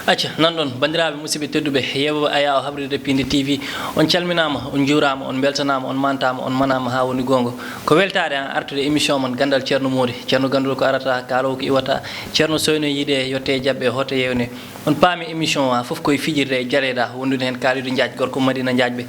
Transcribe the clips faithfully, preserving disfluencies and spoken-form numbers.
Acca, nan ɗon, banndiraaɓe musidɓe tedduɓe, yeeɓooɓe Ayaawo Habrirde Piindi T V, on calminaama, on njuuraama, on mbeltanaama, on mantaama, on manaama haa woni goonga. Ko weltaare an artude e émission mon Ganndal Ceerno Moodi. Ceerno gannduɗo ko arata, kaaloowo ko iwata, Ceerno soyno yiide, yotte e jaɓɓe, hoto yeewne. On paami émission o, fof koye fijirde e jareeɗa, wondude heen Kalidou Ndiaye, gorko Madina Ndiaye ɓe.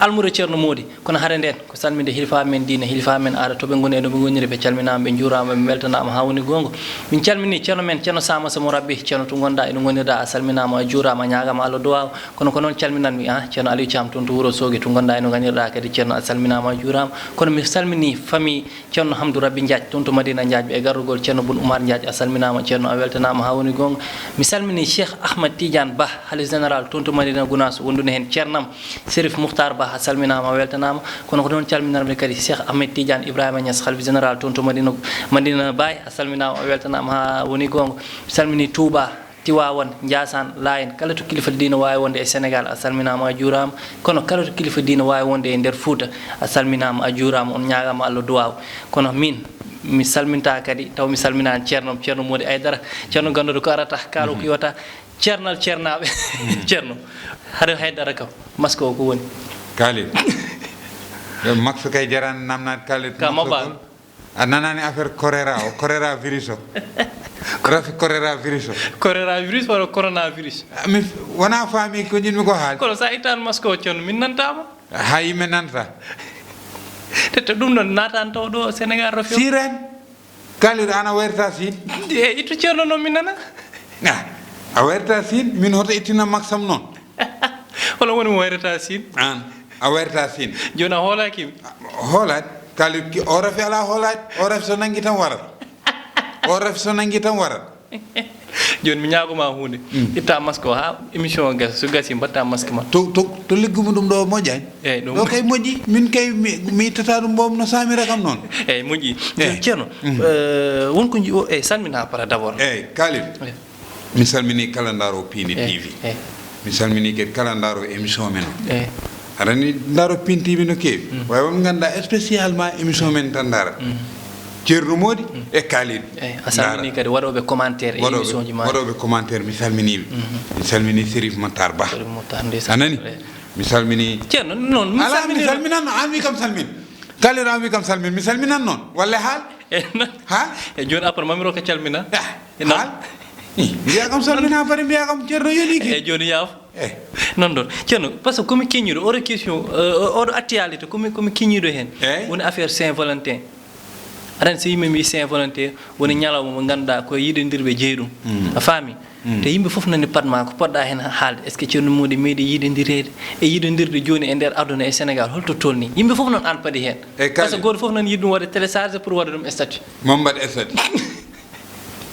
Almure Ceerno Moodi, kono hare ndeen, ko salminde hilifaaɓe men diine, hilifaaɓe men aada, to ɓe ngoni e no ɓe ngoniri, ɓe calminaama, ɓe njuuraama, ɓe mbeltanaama haa woni goonga. Min calminii ceerno men, Ceerno Samassa Mo Rabbi, ceerno to ngonɗaa, ino ngonirɗaa, a salminaama, a juuraama, a ñaagaama Allah duwaaw. Kono ko noon calminanmi, ah, ceerno Aliou Thiam, toon to Wuro Soogi, to ngonɗaa, ino nganirɗaa kadi, ceerno, a salminaama, a juuraama. Kono mi salminii famille Ceerno Hamdou Rabbi Ndiaye, toon to Madina Ndiaye, e garrugol Ceerno Bun Oumar Ndiaye, a salminaama, ceerno, a weltanaama haa woni goonga. Mi salminii Cheikh Ahmed Tidiane Ba, Halif Général, toon to Madina Gounass, wondude heen ceernam. Serif Muhtar Ba, a salminaama, a weltanaama. Kono ko noon calminanmi kadi Cheikh Ahmed Tidiane Ibrahima Niass, Halif Général toon to Madina, Madina Baye, a salminaama, a weltanaama haa woni goonga. Mi salminii Touba, Tiwaawan, Njaasaan, Laayeen, kala to kilifa diine waawi wonde e Senegaal, a salminaama, a juuraama. Kono kala to kilifa diine waawi wonde e nder Fuuta, a salminaama, a juuraama, on ñaagaama Allah duwaaw. Kono miin, mi salmintaa kadi, taw mi salminaani ceerno am, Ceerno Moodi Aydara, ceerno gannduɗo ko arata, kaalo ko iwata, ceernal ceernaaɓe. Ceerno, haɗa haydara kam, masque o ko woni? Kalidou. Yo, masque kay jarani namnaade Kalidou. Ka masque mobile. Kon. A nanaani affaire choléra o, choléra virus o. Rafi choléra virus o. Choléra virus walla coronavirus? Ah, mi f-, wona faami ko njiɗmi ko haali. Kono sa ittan masque o, ceerno, min nantaama. Haa yimɓe nanta. Te, te ɗum ɗon naatan taw ɗo Senegal rafi o. Siren. Kalidou, an a wayrata Siin? E ittu ceerno noon mi nana. Ah, a wayrata Siin, min hoto ittina maksam noon. Hono woni mo wayrata Siin? An, a wayrata Siin. Jooni a hoolaaki mi? A, hoolaade. Kalidou, ki, o rafi alaa hoolaade. O rafi so nanngi tan warat. O rafi so nanngi tan warat. Jooni mi ñaago ma huunde. Mm. Itta masque o haa émission o gasa. So gasi mbatta masque ma. To, to, to liggu mo ɗum ɗo moƴƴaani. Eyyi, ɗum. Ɗo kay moƴƴi, min kay mi, mi ittata ɗum, mboom no saamira kam noon. Eyyi, moƴƴi. Eyyi. Ceerno, mm, eh, won ko nji-, o, eh, salmina para d'abord. Eyyi, Kalidou. Eyyi. Mi salmini kala ndaaro Piindi T V. Eyyi. Mi salmini kadi kala ndaaro émission men o. Eyyi. Aɗa anndi ndaaro Piindi T V no keewi. Mm. Way won ngannduɗaa spécialement émission men tan ndaara. Mm. Ceerno Moodi, mm, e Kalidou. Eyyi, a salmini kadi waɗooɓe commentaire e émission ji ma. Waɗooɓe commentaire, mi salmini ɓe. Mhm. Mi salmini Serif Matar Ba. Serif Matar, ndeysaan. A nani? Eyyi. Mi salmini. Ceerno, noon, mi salmini. Alaa, mi salminanno, an wi kam salmin. Kalidou an wi kam salmin, mi salminan noon. Walla haal? E noon. Haal? E jooni après mamiro ko calmina. Ah, e noon. Haal? Ih, mbiya kam salmina, bari mbiya kam ceerno yoni ki. E jooni yaaf. Eh. Noon ɗon. Ceerno, parce que komi keññiɗo, oɗo question, euh, oɗo actualité, komi, komi keññiɗo heen. Eyyi. Woni affaire Saint-Valentin. Aɗa anndi so yimɓe mbi Saint-Valentin, woni ñalawma mo ngannduɗaa ko yiɗondirɓe jeyi ɗum. Mm. A faami? Mm. Te yimɓe fof nani paɗ ma ko poɗɗa heen haalde. Est-ce que Ceerno Moodi meeɗi yiɗondireede e yiɗondirde jooni e nder aduna e Senegaal, holto tolni? Yimɓe fof noon an paɗi heen. Eyyi, parce que gooto fof nani yiɗi ɗum waɗa télécharge pour waɗa ɗum statut. Mo mbaɗ statut.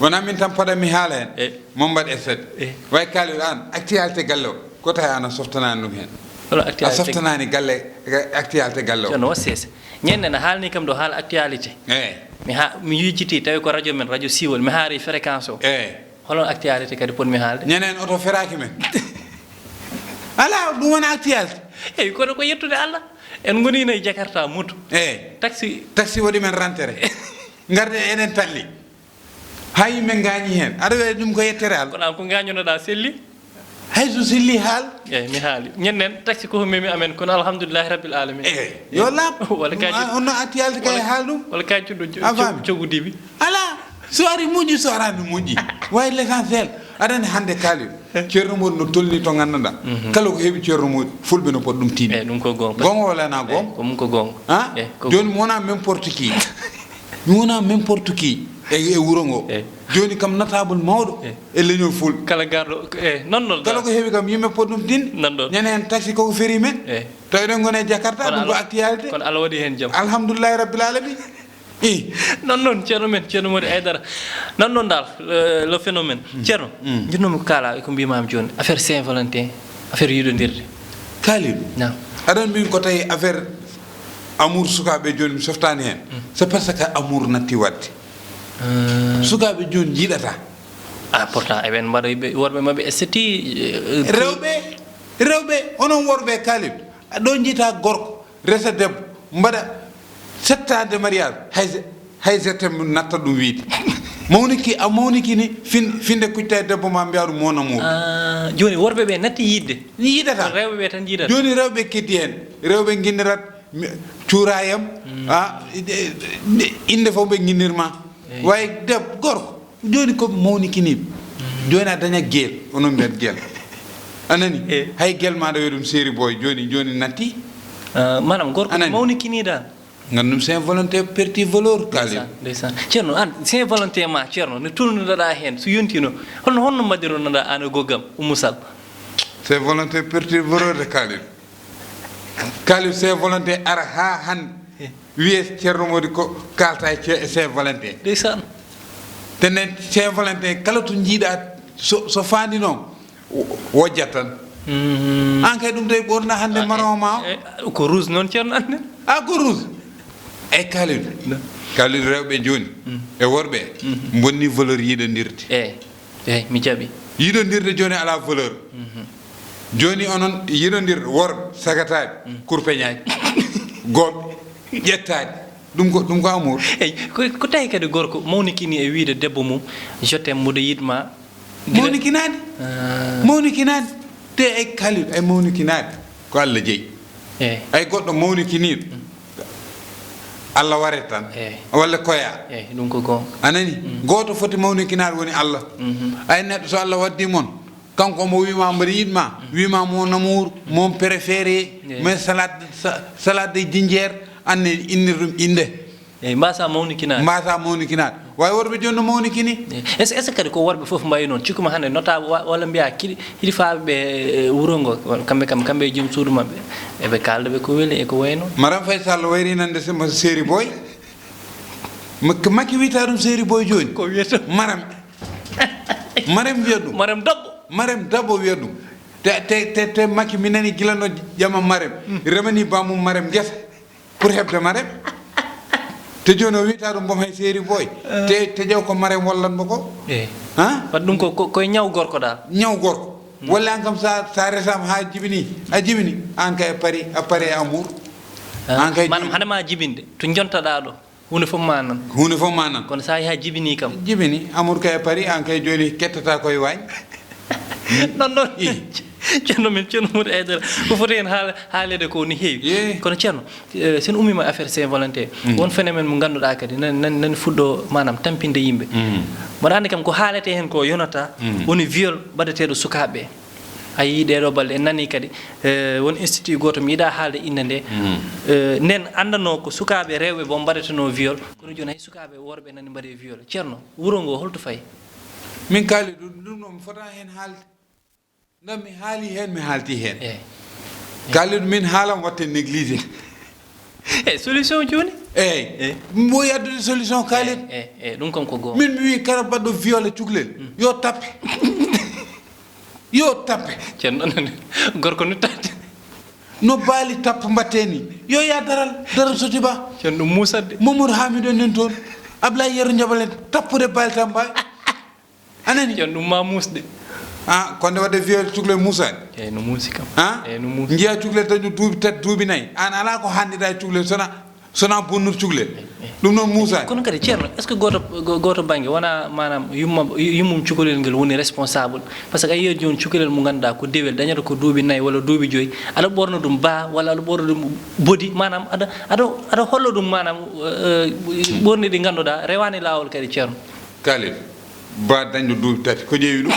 Wona min tan paɗa mi haala heen. Eyyi. Mo mbaɗ statut. Eyyi. Way Kalidou an, actualité galle o, ko tawi an a softanaani ɗum heen? Wala actualité. A softanaani galle, actualité galle o. Ceerno, waɗ seese. Ñande na haalni kam ɗo haala actualité. Eyyi. Mi ha-, mi yejjiti tawi ko radio men, radio Siwol, mi haari fréquence o. Eyyi. Holon actualité kadi potmi haalde? Ñande en oto feraaki men. Alaa, ɗum wona actualité. Eyyi, kono ko yettude Allah. En ngoniino e Jakarta moto. Eyyi. Taxi. Taxi waɗi men rentrée. Ngarde eɗen talli. Hay min ngaañi heen. Aɗa wiya ɗum ko yettere Allah. Kono an ko ngaañunoɗaa selli? Hay so selli haal. Eyyi, mi haali. Ñanden taxi ko memi amen, kono alhamdulillahi rabbil alamin. Eyyi, yo laaɓ. Wala kaaji. On no atti yalti kay haal ɗum. Wala kaaji ɗo. A faami? Cogu dibi. Alaa. So ari moƴƴi, so araani moƴƴi. Way l'essentiel. Aɗa anndi hannde Kalidou. Eh. Ceerno Moodi no tolni to ngannduɗaa. Mhm. Kala ko heɓi Ceerno Moodi, fulɓe no poti ɗum tiinde. Eyyi, ɗum ko goonga. Goonga walla na goonga? Eyyi, ko ɗum ko goonga. Ha? Eyyi, ko goonga. Jooni mi wona n'importe qui. Mi wona n'importe qui e, e wuro ngo. Eyyi. Jooni kam notable mawɗo, eyyi, e leñol Fulɓe. Kala garɗo, eyyi, noon noon. Kala ko heɓi kam yimɓe poti ɗum tinde. Noon ɗon. Ñande heen taxi koko feri men. Eyyi. Taw eɗen ngoni e Jakarta, kono ɗum ko Allah, actualité. Kono Allah waɗi heen jam. Alhamdulillahi rabbil alamin. Ih. Noon noon, ceerno men, Ceerno Moodi Aydara. Noon noon dal, le, le phénomène. Mm. Ceerno, mm, njiɗnoomi ko kaalaa e ko mbiimaami jooni, affaire Saint-Valentin, affaire yiɗondirde. Kalidou. Naam. Aɗa anndi min ko tawi affaire amour sukaaɓe jooni mi softaani heen. Mm. C'est parce que amour natti waɗde. Euh. Sukaaɓe jooni njiɗata. Ah, pourtant, eɓen mbaɗa yimɓe, worɓe maɓɓe esthétique, euh, rewɓe, rewɓe, onon worɓe Kalidou, ɗo njiita gorko, resa debbo, mbaɗa sept ans de mariage, hay, hay je t'aime natta ɗum wiyde. Mawniki, a mawnikini fin-, finde kuccita e debbo ma, mbiya ɗum mon amour. Ah, jooni worɓe ɓe natti yiɗde. Yiɗata. Rewɓe ɓe tan yiɗata. Jooni rewɓe keddi heen. Rewɓe nginnirat mi-, cuurayam. Mm. Ah, inde, inde fof ɓe nginnirma. Eyi. Way deb-, gorko. Jooni ko mawnikini. Mm. Jooni a daña gel, onon mbiyat gel. A nani? Eyi. Hay gel maɗa wiya ɗum séri boy, jooni, jooni natti. Ah, maanaam gorko mawnikini dal. Nganndu-ɗum, c'est volonté perdue valeur, Khalil. Ndeysaan, ndeysaan. Ceerno, aan, c'est volonté ma, Ceerno, no tolnunoɗaa heen, so yontiino, holno, holno mbaɗironoɗaa aan e goggam, Oumou Sall? C'est volonté perdue valeur de Khalil. Khalil, c'est volonté ara haa hannde. Eh. Wiyee Ceerno Modi ko kaalta e ce-, c'est volonté. Ndeysaan. Te nden c'est volonté, kala to njiiɗaa so, so faandino, wojjat tan. Mm. Aan kay ɗum tawi ɓorna hannde. Ah, maron eh, ma o. Eh, ko rouge noon, Ceerno, annden. Ah, ko rouge. Eyi, Khalil. No. Khalil, rewɓe jooni, mm, e worɓe, mm, mbonni valeur yiɗondirde. Eyi, eyi, mi jaɓi. Yiɗondirde jooni alaa valeur. Mhm. Jooni onon yiɗondirde worɓe sagataaɓe, mm, kurpeñaaji, gooɓe, ƴettaaɗi. Ɗum ko, ɗum ko amour. Eyi, ko, ko tawi kadi gorko mawnikini e wiyde debbo mum, "Je t'aime, mboɗo yiɗ ma." Gila- Mawnikinaani. Ah. Mawnikinaani. Te ay Khalil, ay mawnikinaani. Ko Allah jeyi. Eyi. Ay goɗɗo mawnikiniiɗo, Allah waret tan. Eyi. Walla koya. Eyi, ɗum ko goonga. A nani? Mm. Gooto foti mawnikinaade woni Allah. Mhm. Ay neɗɗo, so Allah waddi mon, kanko omo wiima mboɗo yiɗ ma, mm, wiima mon amour, mon préféré, eyi, mais salade, sa-, salade de jinjeer, anne innir ɗum innde. Eyi, mbasa mawnikinaade. Mbasa mawnikinaade. Way worɓe jooni no mawnikini. Eyi. Est-ce, est-ce que kadi ko worɓe fof mbayi noon? Cikkumi hannde notable wa-, walla mbiya kili-, kilifaaɓe ɓe, e, wuro ngo, kamɓe kam, kamɓe e joom suudu maɓɓe, eɓe kaalda ɓe ko weli e ko wayi noon. Maram Faye Sall wayri nande se-, mo séri boy. Mak-, Macky wiyta ɗum séri boy jooni. Ko wiyata? Maram. Maram wiya ɗum. Maram Dabbo. Maram Dabbo wiya ɗum. Te, te, te, te Macky mi nani gila no ƴama Maram. Mm. Remani bamum Maram ngesa. Pour heɓde Marème. Te jooni o wiyta ɗum boom hay séri boy. Eh. Te, te ƴeew ko Marème wallanmo ko. Eyi. Ha? Wadde ɗum ko, ko, koye ñaw gorko dal. Ñaw gorko. Mm. Walla aan kam sa, sa resama ha jibini, a jibini, aan kay a pari, a pari e amour. Ah, aan kay maanaam jibini. Hade ma jibinde, to jontaɗaa ɗo, huunde fof ma nan. Huunde fof ma nan. Kono sa yaha jibini kam. Jibini, amour kay a pari, aan kay jooni kettata koye waañ. Noon, noon. Ih. Ceerno men, Ceerno Mody Aidara, ko foti heen haal-, haaleede ko no heewi. Yee. Kono Ceerno, eh, so en ummiima affaire Saint-Valentin, mm, won phénomène mo ngannduɗaa kadi nani, nani, nani fuɗɗo, maanaam, tampinde yimɓe. Mm. Mboɗo anndi kam ko haaletee heen ko yonata, mm, woni viol mbaɗeteeɗo sukaaɓe ɓe. A yii ɗeeɗoo balɗe, en nanii kadi, eh, won institut gooto, mi yiɗaa haalde innde nde. Mm. Eh, nden anndanoo ko sukaaɓe rewɓe boom mbaɗetenoo viol, kono jooni hay sukaaɓe worɓe nani mbaɗee viol. Ceerno, wuro ngo holto fayi? Min Kalidou, ɗum ɗo mi fota heen haalde. Nde mi haali heen, mi haalti heen. Eey. Kalidou, min haalam watte négligé. Eey, solution jooni? Eey. Eey. Mi ɓooyi addude solution, Kalidou. Eey, eey, eey, ɗum kam ko goonga. Min mi wii kala baɗɗo viol e cukalel, mm, yo tappe. Yo tappe. Ceerno, gorko no tappe. No baali tappa mbaɗtee ni. Yo yaa daral, daral Sotiba. Ceerno, ɗum muusat de. Mamadou Hamidou en nan toon. Ablaye Yero Jabal en, tappude baali tan mbawi. A nani? Ceerno, ɗum ma muus de. Ah, kono nde waɗde viol cukalel muusaani? Eey, no muusi kam. Ah? Eey, no muusi. Njiya cukalel dañɗo duuɓi tati, duuɓi nayi. Aan alaa ko haanniɗaa e cukalel, sona, sona bonnude cukalel. Eey, eey. Ɗum noon muusaani. Kono kadi, Ceerno, est-ce que gooto, go-, gooto bannge wona, maanaam, yumma, yummum cukalel ngel woni responsable? Parce que a yiyat jooni cukalel mo ngannduɗaa ko dewel, dañata ko duuɓi nayi walla duuɓi joyi, aɗa ɓorna ɗum baa walla aɗa ɓorna ɗum bodi, maanaam, aɗa, aɗa, aɗa holla ɗum, maanaam, eh, ɓorni ɗi ngannduɗaa rewaani laawol kadi, Ceerno. Kalel, ba dañɗo duuɓi tati, ko ƴeewi ɗum?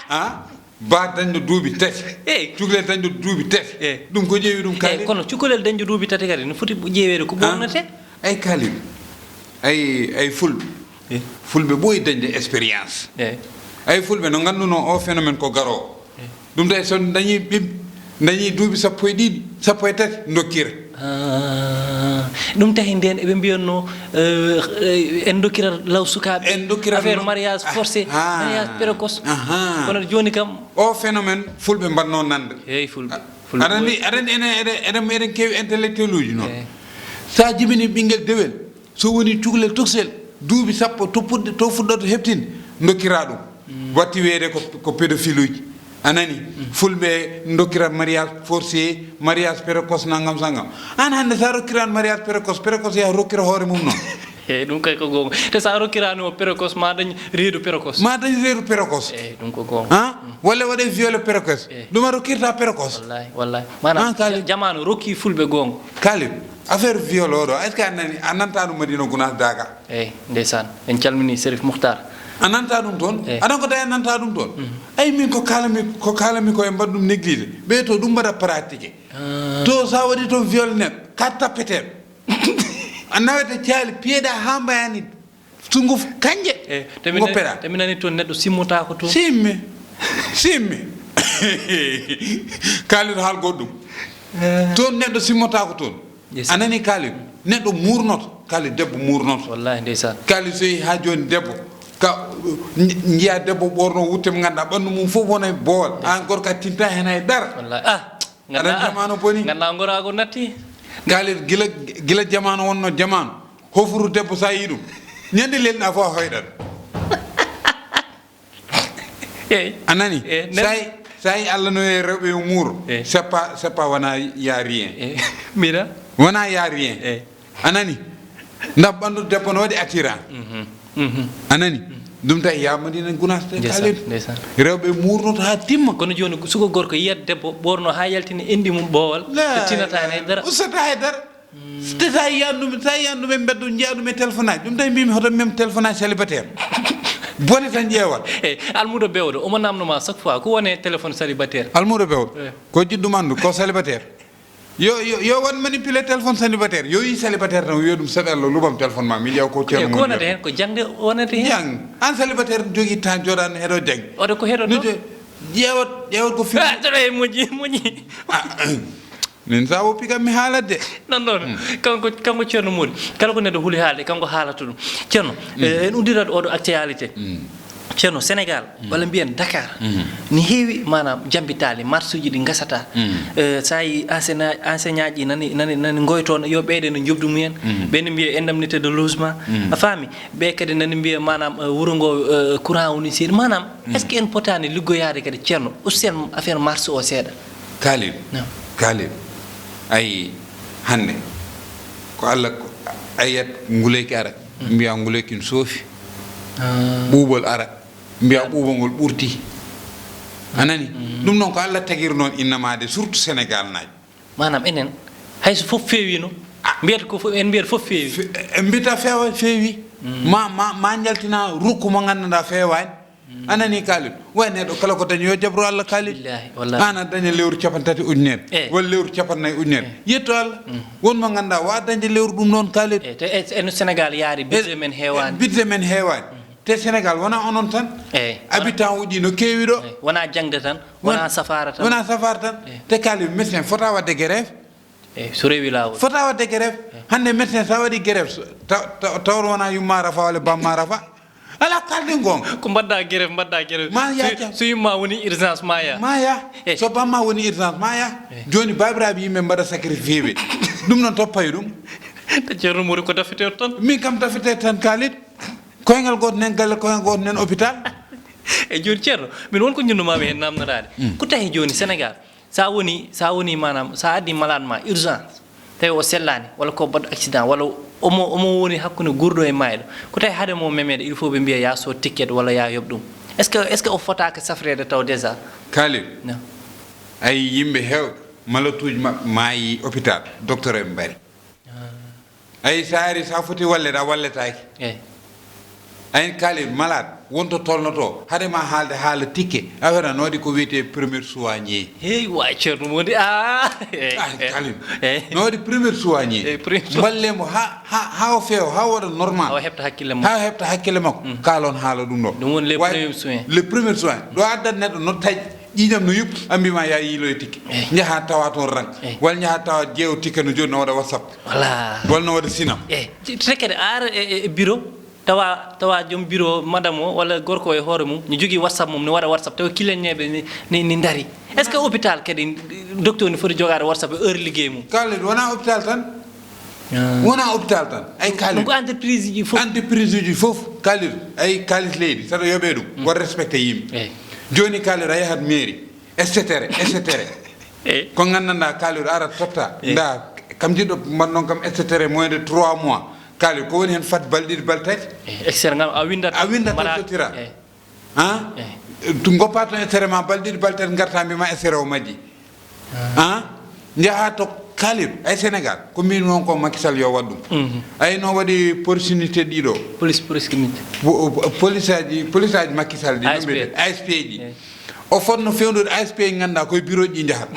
Ah? Ba dañɗo duuɓi tati. Eey. Cukalel dañɗo duuɓi tati. Eey. Ɗum ko ƴeewi ɗum, eey, Kalel? Kono cukalel dañɗo duuɓi tati kadi no foti ƴeeweede ko, ah, ɓornetee? Ay, Kalel. Ay, ay, Fulɓe. Eey. Fulɓe ɓooyi dañde expérience. Eey. Ay, Fulɓe no ngannduno o phénomène ko garoowo. Eey. Ɗum tawi so dañi ɓiɓ-, dañi duuɓi sappo e ɗiɗi, sappo e tati, dokkira. Ah, ɗum tahi ndeen eɓe mbiyatno, eh, eh, en dokkira law sukaaɓe. En dokkira affaire law. Mariage forcé, ah, mariage précoce. Aha. Kono jooni kam. O phénomène Fulɓe mbaɗno nande. Eey, Fulɓe. Ah, Fulɓe aɗa anndi, ɓooyi. Aɗa anndi enen, eɗen, eɗen, eɗen keewi intellectuel uji noon. Eey. Sa jibini ɓinngel dewel, so woni cukalel tokosel, duuɓi sappo to puɗɗi, to fuɗɗoto heɓtinde, dokkira ɗum. Mm. Watti wiyeede ko, ko pédophile uji. A nani? Mm. Fulɓe dokkira mariage forcé, mariage précoce, nangam sangam. Aan hannde sa rokkiran mariage précoce, précoce yaha rokkira hoore mum noon. Eyyi, ɗum kay ko goonga. Te sa rokkiraani o précoce, ma dañ reedu précoce. Ma dañ reedu précoce. Eyyi, ɗum ko goonga. Ha? Walla waɗe viol précoce. Eyyi. Ɗum a rokkirta précoce. Wallahi, wallahi. Maanaam, ha, Khalid? Ja-, jamaanu rokki fulɓe goonga. Khalid, affaire viol oɗo, est-ce que a nani, a nanta ɗum Madina Gounass Daga? Eyyi, ndeysaan. En calmini Serif Mukhtar. A nanta ɗum toon? Eyyi. Aɗa ko tawi a nanta ɗum toon? Mhm. Ay, min ko kaalami, ko kaalami ko e mbaɗa ɗum négligé. Ɓe to ɗum mbaɗa pratiqué. Ah. To sa waɗi toon viol neɗɗo, ka tappeten. A nawete caali, piyeɗa ha mbayani sunguf kanje. Eyyi, te mi nani, te mi nani toon neɗɗo simmotaako toon. Simmi. Simmi. Kaalid haal goɗɗum. Eh. Toon neɗɗo simmotaako toon. Yes. A nani Khalid? Neɗɗo muurnoto. Khalid debbo muurnoto. Wallahi ndeysaan. Khalid so yehi ha jooni debbo. Ka nji-, njiya debbo ɓorno wutte mo ngannduɗaa ɓanndu mum fof wona e boowal. An gorko a tinta hen hay dara. Wallahi. Ah, aɗa ngannduɗaa, ah, jamaanu boni. Ngannduɗaa ngoraagu natti. Khalid gila, gila jamaanu wonno jamaanu. Hofru debbo sa yi ɗum. Ñande lelɗa fof a hoyɗat. Eyyi. A nani? Eyyi, nen- Sa yi, sa yi Allah no e rewɓe yo muuro. Eyyi. C'est pas, c'est pas wona y a rien. Eyyi. Mira? Wona y a rien. Eyyi. A nani? Ndax ɓanndu debbo no waɗi attirant. Mhm. Mhm. A nani? Ɗum tawi ya Madina Gounass te ndeysaan, Khalid. Ndeysaan. Rewɓe muurnoto ha timma. Kono jooni suka gorko yiyat debbo ɓorno ha yaltina enɗi mum ɓoowal. La, te tinata hen e dara. Ustata e dara. Te sa yiyan ɗum, sa yiyan ɗum e mbeddo, njiya ɗum e téléphone aji. Ɗum tawi mbimi hoto mem téléphone aji célibataire. Bone tan ƴeewat. Eyyi, almuudo bewɗo, omo namno ma chaque fois, ko woni e téléphone célibataire? Almuudo bewɗo. Eyyi. Ko jiɗɗum anndu, ko célibataire. Yo, yo, yo waɗ manipuler téléphone célibataire. Yo yi célibataire tan, wiya ɗum saɗa Allah, luɓam téléphone ma, mi ƴeew ko ceerno. Eyyi, ko wonata hen, ko jaŋde wonata hen. Jaŋ. An célibataire jogii temps joɗan heɗo jaŋ. Oto ko heɗoto? Ƴeewat, ƴeewat ko fi- Ah, toɗo e moƴƴi, moƴƴi. Ah, min sa woppi kam mi haalat de. Non, non. Hmm. Kanko, kanko Ceerno Mody, kala ko neɗɗo huli haalde, kanko haalata ɗum. Ceerno, hmm, eh, en uddirat oɗo actualité. Hmm. Ceerno, Sénégal, hmm, walla mbiyen Dakar, hmm, ni heewi, maanaam, jambitaali, marsuuji ɗi ngasata. Hmm. Eh, sa yi enseignant, enseignant ji nani, nani, nani ngoyto, yo ɓeyde no njoɓdi mumen. Hmm. Ɓe ne mbiya indemnité de logement. Hmm. A faami? Ɓe kadi nani mbiya, maanaam, eh, wuro ngo, eh, courant woni seeɗa. Maanaam, hmm, est-ce que en potaani liggoyaade kadi, Ceerno, usten affaire marche o seeɗa? Khalid, naam. Khalid, ayi, hannde ko Allah ko, a yiyat nguleyki ara, mm, mbiya nguleyki ne soofi. Ah. Ɓuuɓol ara, mbiya ɓuuɓol ngol ɓurti. A nani? Mm. Ɗum noon ko Allah tagiri noon innama de, surtout Sénégal naajo. Maanaam enen, hay so fof feewino, ah, mbiyata ko fof, en mbiyata fof feewi. Fe-, en mbiyata feewa, feewi. Mm. Ma, ma, ma njaltina rukku mo nganndanɗaa feewaani. Mm. A nanii Khalid? Way neɗɗo kala ko dañi yo jabru Allah Khalid. Billaahi, wallaahi. Aan a daña lewru capanɗe tati ujunere, eh, walla lewru capanɗe nayi ujunere. Eh. Yetto Allah. Mm. Won mo ngannduɗaa wa dañde lewru ɗum noon Khalid. Eh, te, eh, eno Sénégal yaari, eh, budget men heewaani. Budget men heewaani. Mm. Te Sénégal wonaa onon tan. Eey. Habitant uji no keewi ɗo. Eey. Wonaa jaŋde tan, won-, wonaa safaara tan. Wonaa safaara tan. Eey. Te Khalid, médecin fota waɗde grève. Eey, so rewi laawol. Fota waɗde grève. Eey. Hannde médecin sa waɗi grève, so, ta-, ta-, tawon wonaa yumma rafa walla bamma rafa. Alaa kalden goonga. Ko mbaɗɗa grève, mbaɗɗa grève. Ma ya so, jam. So yumma woni urgence, ma ya. Ma ya. Eey. So bamma woni urgence, ma ya. Eey. Jooni baabiraaɓe yimɓe mbaɗa sacrifié ɓe. Ɗum noon toppay ɗum. Te Ceerno Mody ko dafeteeɗo tan. Min kam dafeteeɗo tan Khalid. Koyngal gooto nen galle, koyngal gooto nen hôpital. E jooni Ceerno, min won ko njinndu-maa mi heen naamndoraade. Mm. Ko tahi jooni Sénégal, so a woni, so a woni maanaam, so a addi malade ma urgence, tawi o sellaani, walla ko baɗɗo accident, walla omo, omo woni hakkunde guurɗo e maayɗo, ko tahi hade mo memeede, il faut ɓe mbiya yaa sood ticket walla yaa yoɓ ɗum. Est-ce que, est-ce que o fotaaka safreede taw déjà? Khalid, no. Ay yimɓe heewɓe, malatuuji maɓɓe maayi hôpital, docteur en mbari. Ah. Ay, so a ari, so a foti walleede, a walletaake. Eey. Ay, Khalid, malade, wonto tolnotoo, hade ma haalde haala tikke, a wiyata no waɗi ko wiyetee premier soigné. Hey, wa Ceerno Mody, ah, eey, ah, eey, Khalid, eey. No waɗi premier soigné. Eey, premier soin. Mballee mo haa, haa, haa o feewa, haa o waɗa normal. Haa o heɓta hakkille makko. Haa o heɓta hakkille makko. Mm. Kaalon haala ɗum ɗo. Ɗum woni les premiers soins. Les premiers soins. Ɗo addat neɗɗo no taƴi. Ƴiiƴam no yuɓɓi, a mbiima yaa yiiloye tikke. Eey. Njaha tawa toon rang. Eey. Walla njaha tawa ƴeewa tikke no jooɗi no waɗa WhatsApp. Voilà. Walla no waɗa Sinam. Eey. Te kadi a ara e, e, e bureau, tawa, tawa joom bureau, madame o, walla gorko o e hoore mum, ne jogii WhatsApp mum, ne waɗa WhatsApp, tawa kileñeeɓe ne, ne, ne ndarii. Est-ce que hôpital kadi, docteur ne foti jogaade WhatsApp e heure liggey mum? Khalid, wonaa hôpital tan. Ah. Wonaa hôpital tan. Ay, Khalid. Ɗum ko entreprise ji fof. Entreprise ji fof, Khalid. Ay, kaalis leydi, saɗa yoɓee ɗum. Mm. Won respecté yimɓe. Eey. Jooni, Khalid, a yahat mairie. Et cetera, et cetera. Eey. Ko nganndanɗaa, Khalid, ara totta. Eey. Nda, kam jiɗɗo mbaɗnon kam, et cetera, moins de trois mois. Kaali, ko woni heen fat balɗe ɗiɗi, balɗe tati? Eh, extrait ngal a windat, a windat tan, mbaɗa sottira. Eh. Ah? Eh. Goppa toon extrait ma balɗe ɗiɗi, balɗe tati, ngarta mbiima extrait o majji. Ah? Ah? Njaha to Kaali, ay Sénégal, ko mbin noon ko Macky Sall yo waɗ ɗum. Mhm. Ay no waɗi proximité ɗiɗo. Police proximité. Po-, po-, police aji, police aji Macky Sall ɗi, no A S P. Mbiyeten, A S P ji. Eh. O fotno fewnude A S P ji ngannduɗaa koye bureau ji njahat.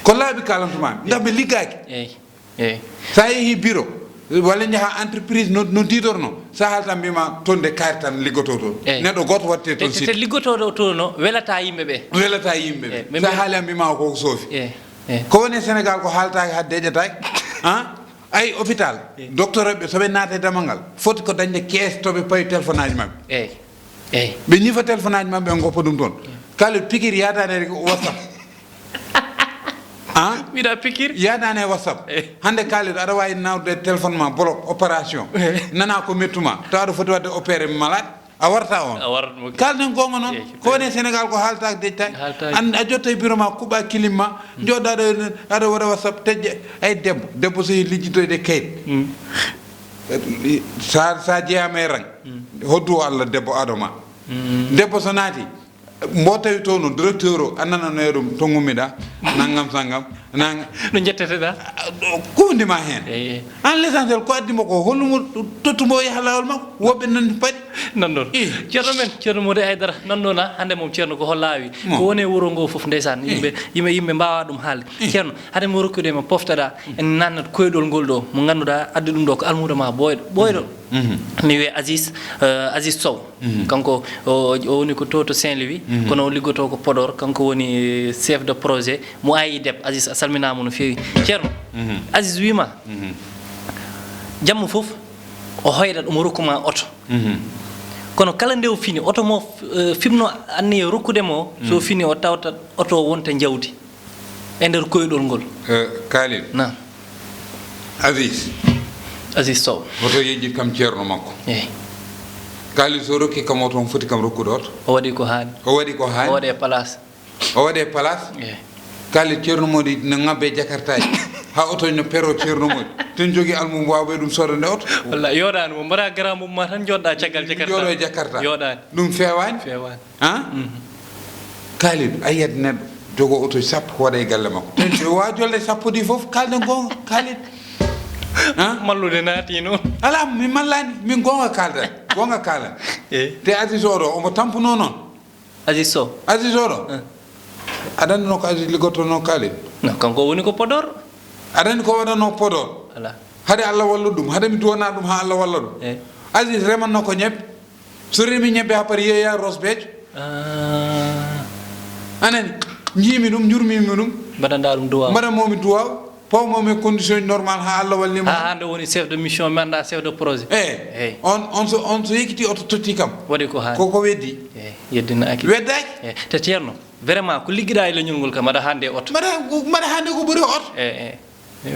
Ko laabi kalantuma, ndax ɓe liggaaki. Eey. Eey. So a yehii bureau, walla njaha entreprise no, no diidorno, so a haalta mbiima toon de kaari tan liggotoo toon. Eey. Neɗɗo gooto waɗte toon. Te, te, te site. Liggotooɗo toon o welata yimɓe ɓe. Welata yimɓe ɓe. Eey, ɓe so a mbiya haali a mbiima ko soofi. Eey, eey. Ko woni e Sénégal ko haaltaake haa deƴataake. Ah? Ay hôpital, eey, docteur ɓe so ɓe naata e damal ngal, foti ko dañde kees to ɓe pawi téléphone aji maɓɓe. Eey. Eey. Ɓe ñifa téléphone aji maɓɓe, ɓe ngoppa ɗum toon. Eey. Kaali, pikiir yaadaani e WhatsApp. Ah? Mbiɗa pikiir? Yaadaani e WhatsApp. Eh. Hannde Kaali, aɗa waawi nawde téléphone ma bloc, opération. Eh. Nana ko mettu ma. Tawa aɗa foti waɗde opéré malade. A warta on. A warat mo. Kaalden goonga noon. Eh, ko woni e Sénégal ko haaltaake deƴtaake. Haaltaake. An, a jotta e bureau ma, kuɓɓa kilim ma, hmm, jooɗa aɗa, aɗa waɗa WhatsApp, teƴƴa. Ay debbo, debbo so yehi lijjitoyde kayit. Hmm. Sa, sa jeyaama e rang. Hmm. Hoddu o Allah debbo ado ma. Hmm. Debbo so naati, mbo tawi to no directeur o, a nanano e ɗum, to ngummiɗa, nangam sangam, nangam. No jetteteɗa? Ko wondima heen? Eey, eey. An, l'essentiel ko addi mo ko, holno mo tottu mo yaha laawol makko, woɓɓe nan paɗi. Nan ɗon. Eey. Ceerno men, Ceerno Mody Aydara, nan ɗon a, hannde moom Ceerno ko hol laawi. Mo. Ko woni e wuro ngo fof, ndeysaan, eey, yimɓe, yimɓe, yimɓe mbaawa ɗum haalde. Eey. Ceerno, hade mo rokkude mo poftoɗa, en nannat koyɗol ngol ɗo, mo ngannduɗaa addi ɗum ɗo ko almuudo ma ɓooyɗo, ɓooyɗo. Mhm. Mi wiye Aziz, eh, Aziz Sow. Mhm. Kanko o, o woni ko to, to Saint-Louis, mhm, kono o liggotoo ko Podor. Kanko woni chef de projet mo A I D E P. Aziz, a salminaama no feewi. Ceerno, mhm, Aziz wiima, mhm, jamma fof o hoyɗat, omo rokku ma oto. Mhm. Kono kala nde o fini, oto mo, eh, fimno anniya rokkude mo, so, mhm, fini o tawta oto o wonta njawdi e nder koyɗol ngol. Eh, Khalil. Naam. Aziz. Aziz Sow. Hoto yejjit kam ceerno makko. Eey. Khalil, so rokki kam oto, on foti kam rokkude oto. O waɗi ko haani. O waɗi ko haani. O waɗi e place. O waɗi e place. Eey. Khalil, Ceerno Mody no ŋabbe jakartaaji. Haa oto no pero Ceerno Mody. Ten jogi almum waawɓe ɗum soodande oto. Walla yooɗaani mo. Mbaɗa grand boubou ma tan, njooɗɗa caggal jakarta. Jooɗo e jakarta. Yooɗaani. Ɗum feewaani? Feewaani. Ah? Mhm. Khalid, a yiyat neɗɗo jogo oto sappo waɗa e galle makko. Ten o wawa jolde sappo ɗi fof, kalden goonga, Khalid. Ah? Mallude naati noon. Alaa, mi mallaani, min goonga kaaldan. Goonga kaalan. Eh. Te Aziz oɗo, omo tampuno noon. Aziz Sow. Aziz oɗo. Eh. Aɗa anndi no ko Aziz liggottono Khalid? No, kanko woni ko Podor. Aɗa anndi ko waɗanoo Podor? Alaa. Hade Allah wallu ɗum, hade mi duwana ɗum haa Allah walla ɗum. Eh. Aziz remanno ko ñebbe. So remi ñebbe haa pari, yeeya Ross Béthio. Ah. A nani? Njiimi ɗum, njurmiimi ɗum. Mbaɗanɗa ɗum duwaaw. Mbaɗanmo mi duwaaw. Pawmo mi condition normal haa Allah walli mo. Haa hannde woni chef de mission, mi annda chef de projet. Eey. Eey. On, on so, on so yekkiti oto totti kam. Waɗi ko haani. Ko, ko weddi. Eey, yeddinaaki. Weddaaki. Eey. Te Ceerno, vraiment, ko liggiɗa e leñol ngol kam, mbaɗa hannde oto. Mbaɗa, mbaɗa hannde ko ɓuri oto. Eey, eey.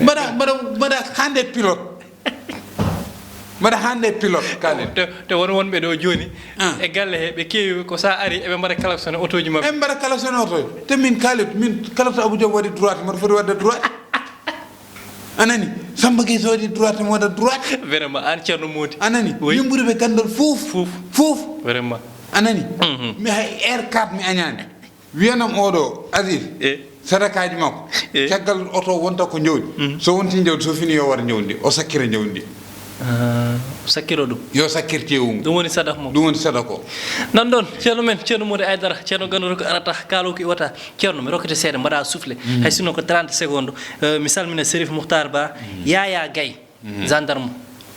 Mbaɗa, mbaɗa, mbaɗa hannde pilote. Mbaɗa hannde pilote, Khalid. Te, te won wonɓe ɗo jooni, ah, e galle he, ɓe keewi ko sa ari, eɓe mbaɗa klaxonné otooji maɓɓe. Eɓe mbaɗa klaxonné otooji. Te min, Khalid, min kala to Abou Diop waɗi droite, mbaɗa foti waɗde droite. A nani? Samba Gueye so waɗi droite, mi waɗa droite. Vraiment, aan Ceerno Mody. A nani? Oui. Min ɓuri ɓe ganndal fof. Fof. Fof. Vraiment. A nani? Mhm. Mi hay R quatre mi añaani. Wiyanam oɗo, Aziz, eh, sadakaaji makko, eh, caggal oto wonta ko njawdi. Mhm. So wonti njawdi, so fini yo war njawdi, o sakkira njawdi. Ah, o sakkira ɗum. Yo sakkir tewu ngu. Ɗum woni sadak mo. Ɗum woni sadak o. Nan ɗon, Ceerno men, Ceerno Mody Aydara, Ceerno Gandoro ko arata, kaalo ko iwata. Ceerno, mi rokkete seeɗa, mbaɗa soufflé. Mhm. Hay sinno ko trente secondes. Eh, mi salmina Serif Mouhtar Ba, mhm, Yaya Gaye. Mhm. Gendarme.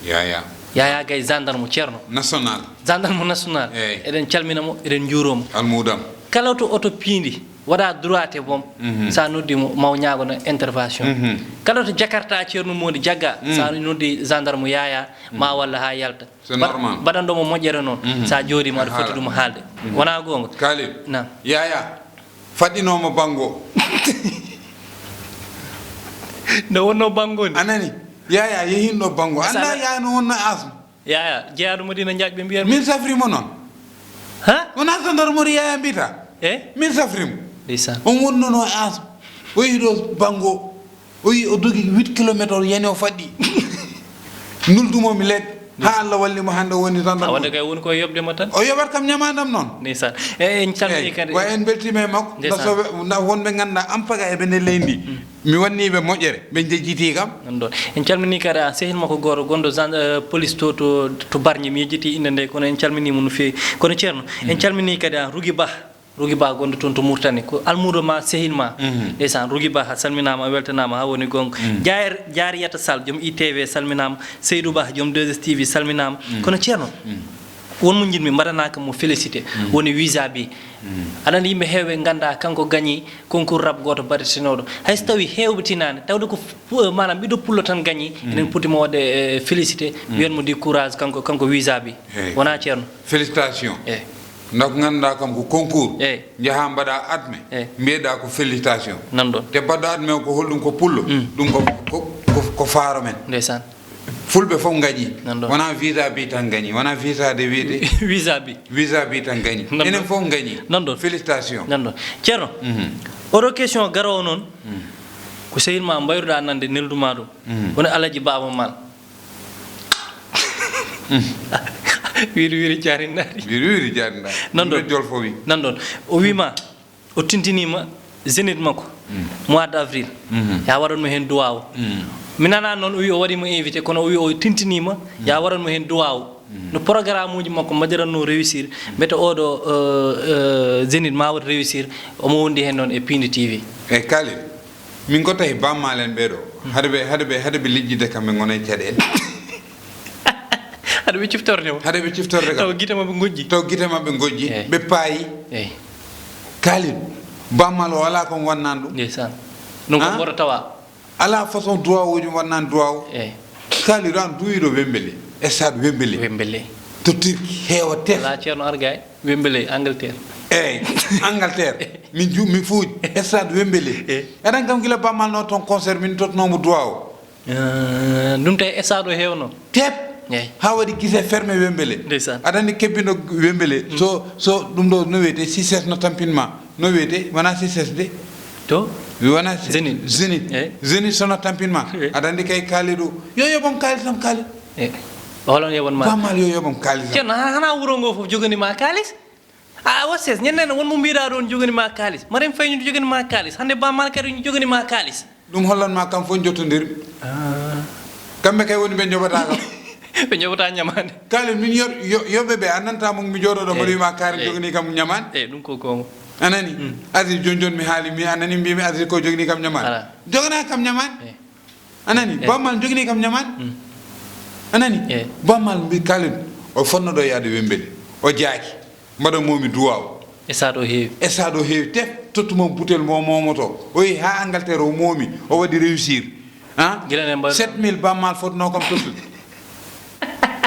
Yaya. Yaya Gaye, gendarme, Ceerno. National. Gendarme national. Eey. Eɗen calmina mo, eɗen njuuroo mo. Almuudam. Kala to oto piindi, waɗa droite boom, mhm, sa noddi mo, maw ñaagono intervention. Mhm. Kala to Jakarta Ceerno Mody jagga, mm, sa noddi gendarme Yaya, ma, mm, walla haa yalta. C'est normal. Mbaɗanɗo mo moƴƴere noon, mhm, sa jooɗiima, aɗa foti ɗum haalde. Mhm. Wonaa goonga? Khalid. Naam. Yaya. Faɗɗinooma banngo. Nde wonno banngo ni. A nani? Yaya yehinɗo banngo. Annda Yaya no wonno asma. Yaya, jeyaaɗo Madina Njaaj ɓe mbiyata. Min safri mo noon. Ha? Wona gendarmerie Yaya mbiyata? Eh? Min safri mo. Ndeysaan. On wonnono asma. O yehi ɗo banngo. O yi o dogi huit kilomètres, o yani o faɗɗi. Nuldumo mi leɗɗe. Haa Allah walli mo hannde o woni tan ɗon. Wonde kay woni koye yoɓde mo tan. O yoɓat kam ñamaandam noon. Ndeysaan. E en calminii kadi. Wa en mbeltiima e makko. Ndeysaan. Ndax so we-, ndax wonɓe ngannduɗaa ampaga e ɓe nder leydi ndi. Mm. Mi wanniiɓe moƴƴere, ɓe njejjitii kam. Nan ɗon. En calminii kadi a sehil makko gooto gonɗo gen-, eh, police to, to, to Bargny. Mi yejjitii innde nde, kono en calminii mo no feewi. Kono Ceerno, en calminii kadi a Rugi Bah. Rugi Bah gonɗo toon to Murtani. Ko almuudo ma, sehil ma. Mhm. Ndeysaan, Rugi Bah, a salminaama, a weltanaama, haa woni goonga. Mm. Jaar-, Jaariyata Sall, joom I T V, salminaama. Seydou Bah, joom deux S T V, salminaama. Mm. Kono Ceerno, mm, won mo njiɗmi, mbaɗanaaka mo félicité. Mm. Woni Visa Bi. Mm. Aɗa anndi yimɓe heewɓe nganndaa kanko gañi concours rap gooto baɗetenooɗo. Hay so tawii heewɓe tinaani, tawde ko fu-, maanaam ɓiɗɗo pullo tan gañi, mm, eɗen poti mo waɗde, eh, félicité, mm, mbiyen mo di courage kanko, kanko Visa Bi. Eey. Wonaa Ceerno? Félicitation. Eey. Ndax ko ngannduɗaa kam ko concours. Eey. Njahaa mbaɗaa adme. Eey. Mbiyeɗaa ko félicitation. Nan ɗon. Te baɗɗo adme o ko holɗum ko pullo? Mm. Ɗum ko, ko, ko, ko faaro men. Ndeysaan. Fulɓe fof ngañi. Nan ɗon. Wonaa Visa Bi tan ngañi. Wonaa Visa de wiyde. Visa Bi. Visa Bi tan ngañi. Nan ɗon. Enen fof ngañi. Nan ɗon. Félicitation. Nan ɗon. Ceerno, mhm, oɗo question garoowo noon, mm, ko sehil ma mbayruɗaa nande, neldu ma ɗum. Mm. Woni Alaji Baaba Maal. Mm. Wiiri wiiri jaarindaari. Wiiri wiiri jaarindaari. Nan ɗon. Ɗum ɗo Jolfo wi. Nan ɗon. O wii ma, o tintiniima Zénith makko, mm, mois d' avril. Mhm. Yo a waɗan mo heen duwaaw. Mm. Mi nanaani noon o wii o waɗii mo invité, kono o wii o tintiniima, mm, yo a waɗan mo heen duwaaw. Mm. No programme uji makko mbaɗiratnoo réussir, mm, mbete oɗo, eh, eh, Zénith ma waɗ réussir, omo wondi heen noon e Piindi T V. Eey, Khalil, min ko tawi Baaba Maal en ɓee ɗoo, mm, hade ɓe, hade ɓe, hade ɓe lijjidde kam ɓe ngona e caɗeele. Hade ɓe ciftorde mo. Hade ɓe ciftorde kam. Taw gite maɓɓe ngojji. Taw gite maɓɓe ngojji. Eey. Ɓe paayi. Eey. Khalil, Baaba Maal o alaa ko wonnaani ɗum. Ndeysaan. Ɗum ko, ah, mboɗo tawa. Alaa façon duwawuuji wonnaani duwaw. Eey. Khalil, an duwiiɗo Wembley, stade Wembley. Wembley. To Turquie, heewa tef. Alaa Ceerno Argay, Wembley, Angleterre. Eey, Angleterre. Min ju-, min fuuji, stade Wembley. Eey. Eɗen kam gila Baaba Maal no toon concert, min totnoo mo duwaw. Eh, ɗum tawi stade o heewno. Teep. Eey. Haa waɗi guichet fermé Wembley. Ndeysaan. Aɗa anndi kebbino Wembley. Mm. So, so ɗum ɗo no wiyetee, Sixers no tampin ma. No wiyetee, wonaa Sixers de. To? Wonaa si-, Zénith. Zénith. Eey. Zénith so no tampin ma. Eey. Aɗa anndi kay Kalidou. Yo yoɓam Kalidou tan Kalidou. Eey. Holon yoɓan ma? Baaba Maal yo yoɓam Kalidou tan. Ceerno, hana, hana wuro ngo fof jogani ma kaalis? A, a waɗ sees, ñande won mo mbiɗa ɗoon jogani ma kaalis. Marème Faye ñu jogani ma kaalis. Hannde Baaba Maal kadi ñu jogani ma kaalis. Ɗum hollan ma kam fof jottondirmi. Ah. Kamɓe kay woni ɓe njoɓata kam. Ɓe njoɓata ñamaande. Kaalin min yo, yo, yoɓe ɓe, a nanta mo mi jooɗoɗo mboɗo wima Kaalin jogani kam ñamaande. Eey, ɗum ko goonga. A nani? Mm. Aziz, jooni jooni mi haali, mi a nani mbimi Aziz ko jogani kam ñamaande. Ala. Jogana kam ñamaande. Eey. A nani? Eey. Baaba Maal jogani kam ñamaande. Mm. A nani? Eey. Baaba Maal mbi Kaalin, o fotno ɗo yaade Wemmbele. O jaaki. Mbaɗa moomi duwaaw. Stade o heewi. Stade o heewi tef, tottu mo butel mo moomoto. O yehi haa Angleterre, o moomi, o waɗi réussir. Ah? Gila ne mbaɗa sept mille Baaba Maal fotnoo kam tottude.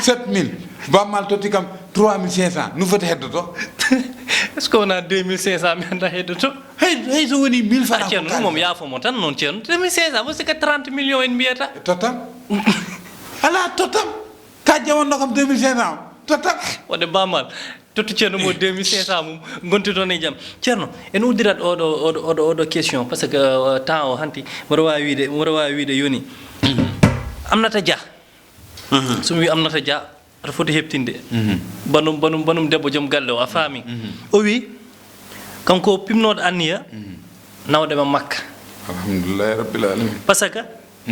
Sept mille. Baaba Maal totti kam trois mille cinq cents. No foti heddoto? Est-ce que wonaa deux mille cinq cents mi annda heddoto? Hay, hay so woni mille francs. Ceerno, ɗum moom yaafo mo tan noon, Ceerno. Deux mille cinq cents, parce que trente millions en mbiyata. Tottam. Alaa tottam. Ka jewanno kam deux mille cinq cents. Tottam. Waɗde Baaba Maal. Tottu Ceerno mo deux mille cinq cents mum, ngonti toon e jam. Ceerno, en uddirat oɗo, oɗo, oɗo, oɗo question, parce que, euh, temps o hanti, mboɗo waawi wiide, mboɗo waawi wiide yoni. Mhm. Aminata Dia. Mhm. So mi wii Aminata Dia, aɗa foti heɓtinde. Mhm. Banum, banum, banum debbo joom galle o, a faami? Mhm. O wii, kanko o pimnooɗo anniya, mhm, nawde ma Makka. Alhamdulillahi Rabbil Alamin. Parce que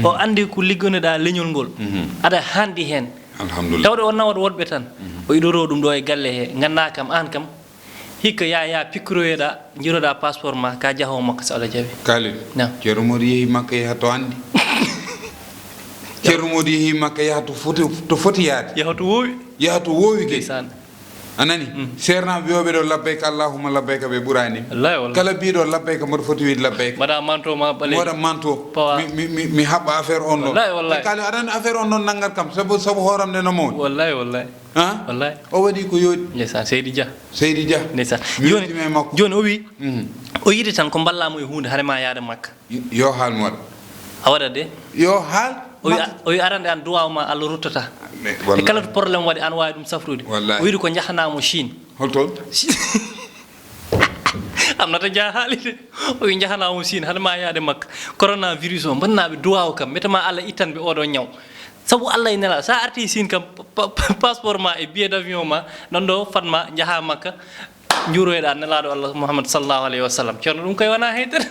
o anndi ko liggonoɗaa leñol ngol. Mhm. Aɗa haandi heen. Alhamdulillah. Tawde o nawat woɗɓe tan. Mhm. O iɗoro ɗum ɗo e galle he. Nganndaa kam, aan kam, hikka yaa, yaa pikkiroyeɗaa, njiroɗaa passeport ma, ka jahoowo makko so Allah jaɓi. Kaalid. Naam. Ceerno Mody yehi Makka, yaha to anndi. Ceerno Mody yehi Makka, yaha to foti, to foti yaade. Yaha to woowi. Yaha to woowi kay. Ndeysaan. A nani? Mm. Seernaaɓe wiyooɓe ɗo labbayka allahumma labbayka ɓe ɓuraani. Wallahi, wallahi. Kala biiɗo labbayka mboɗo foti wiide labbayka. Mbaɗa manto ma ɓaleejo. Mi waɗa manto. Pawa. Mi, mi, mi, mi haɓɓa affaire on ɗon. Wallahi, wallahi. Te Kaalid aɗa anndi affaire on ɗon nanngat kam, sabu, sabu hooram nde no mawni. Wallahi, wallahi. Han? Wallahi. O waɗi ko yooɗi. Ndeysaan, Seydi Dia. Seydi Dia. Ndeysaan. Mi jooni, weltima e makko. Jooni o wii, mhm, o yiɗi tan ko mballaa mo e huunde, hade ma yaade Makka. Yo haal mi waɗa. A waɗat de? Yo haal. O wi, o wi arande an duwaaw ma Allah ruttata. Mais, e kala to problème waɗi, an waawi ɗum safrude. Wallahi. O wiɗi ko njahanaa mo Chine. Holtoon? Aminata Dia haali de. O wi njahanaa mo Chine, hade ma yaade Makka. Coronavirus o, mbannaaɓe duwaaw kam, mbete ma Allah ittan ɓe oɗo ñaw. Sabu Allah e Nelaaɗo, so a artii Siin kam, pa-, pa-, passeport ma e billet d'avion ma, nan ɗo fat ma njaha Makka, njuuroyɗa Nelaaɗo Allah Muhammad sallallahu alayhi wa sallam. Ceerno, ɗum koye wona haydara.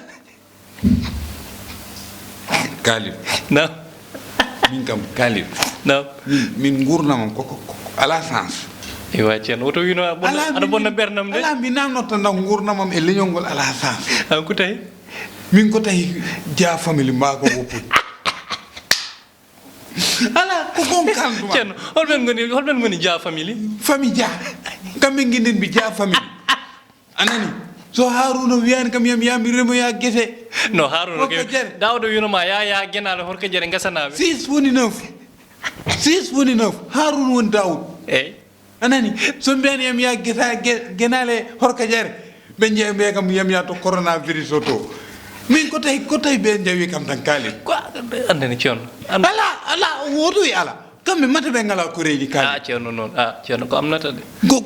Kalidou. Naam. Min kam Kalidou. Naam. Min, min nguurndamam ko, ko, ko, ko alaa sens. Ewa, Ceerno, woto wino a bonna, Alaa, aɗa min, bonna ɓernam de. Alaa, mi namnoto ndaw nguurndamam e leñol ngol alaa sens. An ko tawi? Min ko tawi Dia family mbaa ko woppude. Alaa, ko gon kalnduma. Ceerno, holɓen ngoni, holɓen ngoni Dia family? Famille Dia. Kamɓe nginndin mbi Dia family. A nani? So Haruna wiyani kam yam yami remoya gese. No, Haruna Horka ke, Jare. Daawuda wino ma ya, ya genaale Horka Jare ngasanaɓe. Six woni neuf. Six woni neuf. Haruna woni Daawuda. Eyyi. A nani? So mbiyani yam ya gesa, ge-, genaale Horka Jare. Ɓe jeeya mbiya kam yam ya to coronavirus o to. Min ko tawi, ko tawi ɓe jawi kam tan kaali. Ko andani Ceerno. An- Alaa, alaa, woto wi alaa. Kamɓe mata ɓe ngala koreeji kaali. A Ceerno noon. A Ceerno ko amnata de. Ko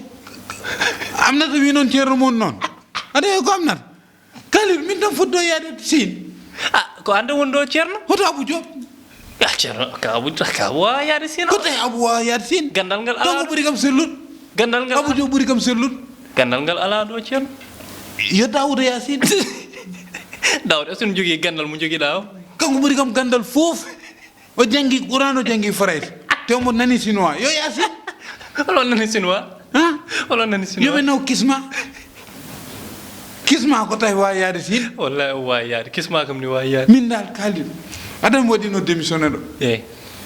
amnata wi noon Ceerno mon noon. Aɗa ko amnata. Kaali min tan fotto yaade Siin. A ko ande woni ɗo Ceerno? Hoto Abu Diop. A Ceerno ka Abu ka Abu wawa yaade Siin. Ko tawi Abu wawa yaade Siin. Gandal ngal Kanko ala. Ɓuri kam sellude. Gandal ngal Abu Diop ɓuri kam sellude. Gandal ngal ala ɗo Ceerno. Yo Daawuda Yaasin. Daawuda est-ce que ne jogii gandal mo jogiɗa o? Kanko ɓuri kam gandal fof. O jangi Qur'an, o jangi Farayse. Te omo nani Chinois. Yo Yaasin. Holo nani Sinwa? Hein? Holo nani Yo ɓe Sinwa? Naw Kisma. Kisma ko tawi wawi yaade Siin. Wallahi o wawi yaade. Kisma kam ni wawi yaade. Min dal Kalidou. Aɗa mi waɗino démissionné ɗo. Eyyi.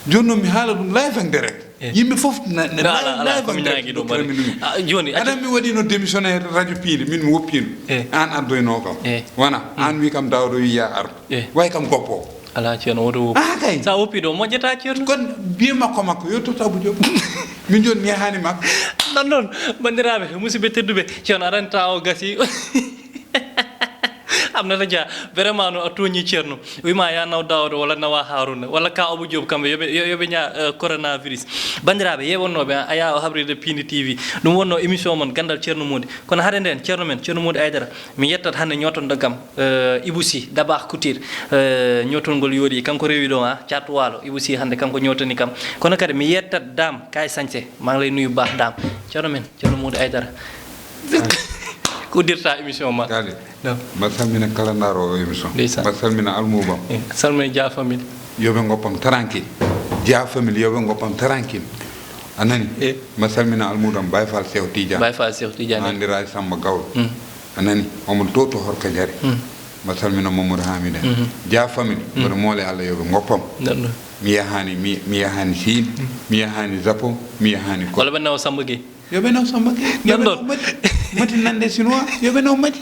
Joni noon mi haala ɗum live and direct. Eh. Yimɓe fof na na- No, ala, ala, live ko and mi direct ñaagi ɗum doktori waɗi. min ɗum. Ah, joni, acca. Aɗa mi waɗino démissionné radio piindi min mi woppino. Eh. An addoyno kam. Eh. Wona an wi kam Daawuda wi ya artu. Eh. Way kam goppo. Ala Ceerno woto woppu. Ah, kay. Sa woppi ɗo moƴƴata Ceerno. Kon biye makko makko yo totta Abu Diop. Min joni mi yahani makko. Nan noon, bandiraɓe, musidɓe tedduɓe, Ceerno aranta o gasi. Amnata Dia, vraiment no a tooñi Ceerno. Wima ya naw Daawuda walla nawa Haruna walla ka Abu Diop kamɓe yoɓe yo- yoɓe ña eh, coronavirus. Bandiraɓe, yewonnoɓe a aya o habride Pindi T V. Ɗum wonno émission mon Gandal Ceerno Mody. Kono hade nden Ceerno men Ceerno Mody Aydara, mi yettat hande ñotonɗo gam eh, Ibou Sy Dabakh Couture. Eh, ñotol ngol yooɗi kanko rewi ɗo ha Caat Waalo. Ibou Sy hande kanko ñotani kam. Kono kadi mi yettat Dame Kay Sañse. Maa ngi lay nuyu bu baax Dame. Ceerno men Ceerno Mody Aydara. Ko uddirta émission ma. Kali. No. Mbaɗ salmina kala ndaaro o émission. Ndeysaan. Mbaɗ salmina almuubam. Eh, salmina Dia family. Yo ɓe ngoppam tranquille. Dia family yo ɓe ngoppam tranquille. A nani? Eh. Mbaɗ salmina almuudam Baye Fall Cheikh Tidiane. Baye Fall Cheikh Tidiane. Andira e Samba Gawlo. Mm. A nani? Omo to to Horka Jare. Mm. Mbaɗ salmina Mamadou Hamida. Mhm. Dia family. Mboɗo moole Allah yo ɓe ngoppam. Ɗum ɗum. Mi yahani mi, mi yahani Chine, mi yahani Japon, mi yahani ko. Walla ɓe nawa Samba Gueye. Yo ɓe naw Samba Gueye. Yo Nan ɓe ɗon. Naw Mati. Mati nande chinois. Yo ɓe naw Mati.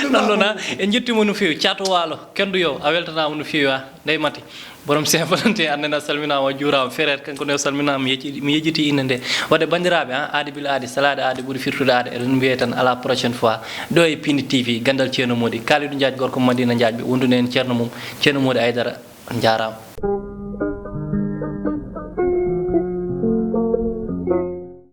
Nan ɗon ha en jettimo no feewi. Caat Waalo Kendu Yo, a weltanama no feewi ha. Ndey Mati. Borom Saint Valentin, annene a salminama, a juurama. Fereer kanko ne o salminama, mi yejji- mi yejjiti inde nde. Wadde bandiraɓe ha, aadi bila aadi, salaade aadi ɓuri firtude aade. Eɗen mbiya tan à la prochaine fois. Ɗo e Pindi T V, Gandal Ceerno Mody. Kalidou Diagne, gorko Madina Diagne, ɓe wondude en Ceerno mum, Ceerno Mody Aydara. On jaaraama.